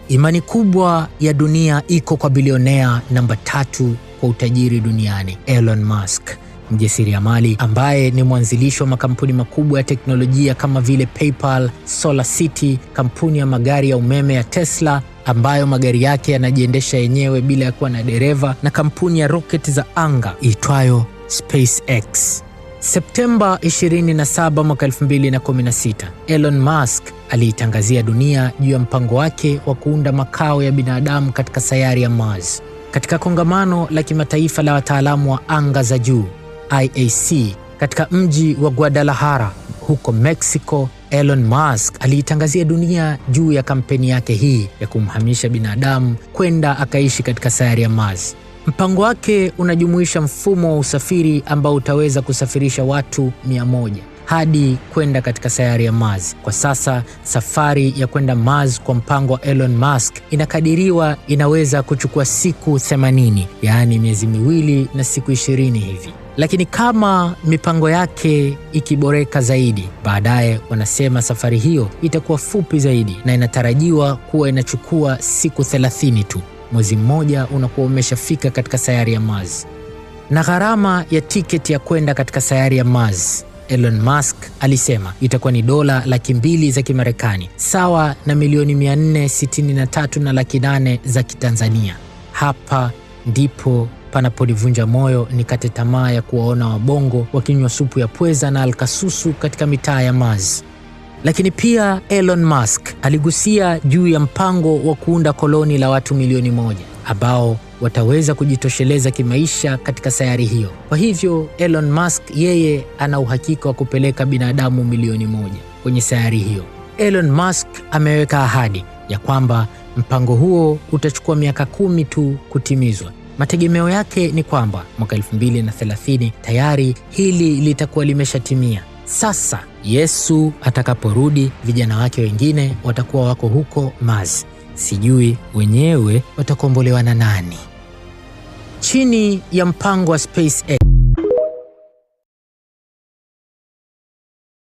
Imani kubwa ya dunia iko kwa bilionea namba 3 kwa utajiri duniani, Elon Musk, mjasiriamali ambaye ni mwanzilishi wa makampuni makubwa ya teknolojia kama vile PayPal, SolarCity, kampuni ya magari ya umeme ya Tesla ambayo magari yake yanajiendesha yenyewe bila ya kuwa na dereva, na kampuni ya roketi za anga iitwayo SpaceX. Septemba 27 mwaka 2016, Elon Musk aliitangazia dunia juu ya mpango wake wa kuunda makao ya binadamu katika sayari ya Mars. Katika kongamano la kimataifa la wataalamu wa anga za juu IAC katika mji wa Guadalajara huko Mexico, Elon Musk aliitangazia dunia juu ya kampeni yake hii ya kumhamisha binadamu kwenda akaishi katika sayari ya Mars. Mpango wake unajumuisha mfumo wa usafiri ambao utaweza kusafirisha watu 100 hadi kwenda katika sayari ya Mars. Kwa sasa safari ya kwenda Mars kwa mpango wa Elon Musk inakadiriwa inaweza kuchukua siku 80, yaani miezi 2 na siku 20 hivi. Lakini kama mipango yake ikiboreka zaidi, baadaye wanasema safari hiyo itakuwa fupi zaidi na inatarajiwa kuwa inachukua siku 30 tu. Mwezi mmoja unakuwa umeshafika katika sayari ya Mars. Na gharama ya tiketi ya kwenda katika sayari ya Mars, Elon Musk alisema itakuwa ni dola 200,000 za Kimarekani, sawa na milioni 463,800,000 za Kitanzania. Hapa ndipo panaponivunja moyo nikate tamaa ya kuwaona wabongo wakinywa supu ya pweza na alkasusu katika mitaa ya Mars. Lakini pia Elon Musk aligusia juu ya mpango wa kuunda koloni la watu milioni 1 ambao wataweza kujitosheleza kimaisha katika sayari hiyo. Kwa hivyo Elon Musk yeye ana uhakika wa kupeleka binadamu milioni 1 kwenye sayari hiyo. Elon Musk ameweka ahadi ya kwamba mpango huo utachukua miaka 10 tu kutimizwa. Mategemeo yake ni kwamba mwaka 2030 tayari hili litakuwa limeshatimia. Sasa Yesu atakaporudi, vijana wake wengine watakuwa wako huko Mars. Sijui wenyewe watakombolewa na nani. Chini ya mpango wa SpaceX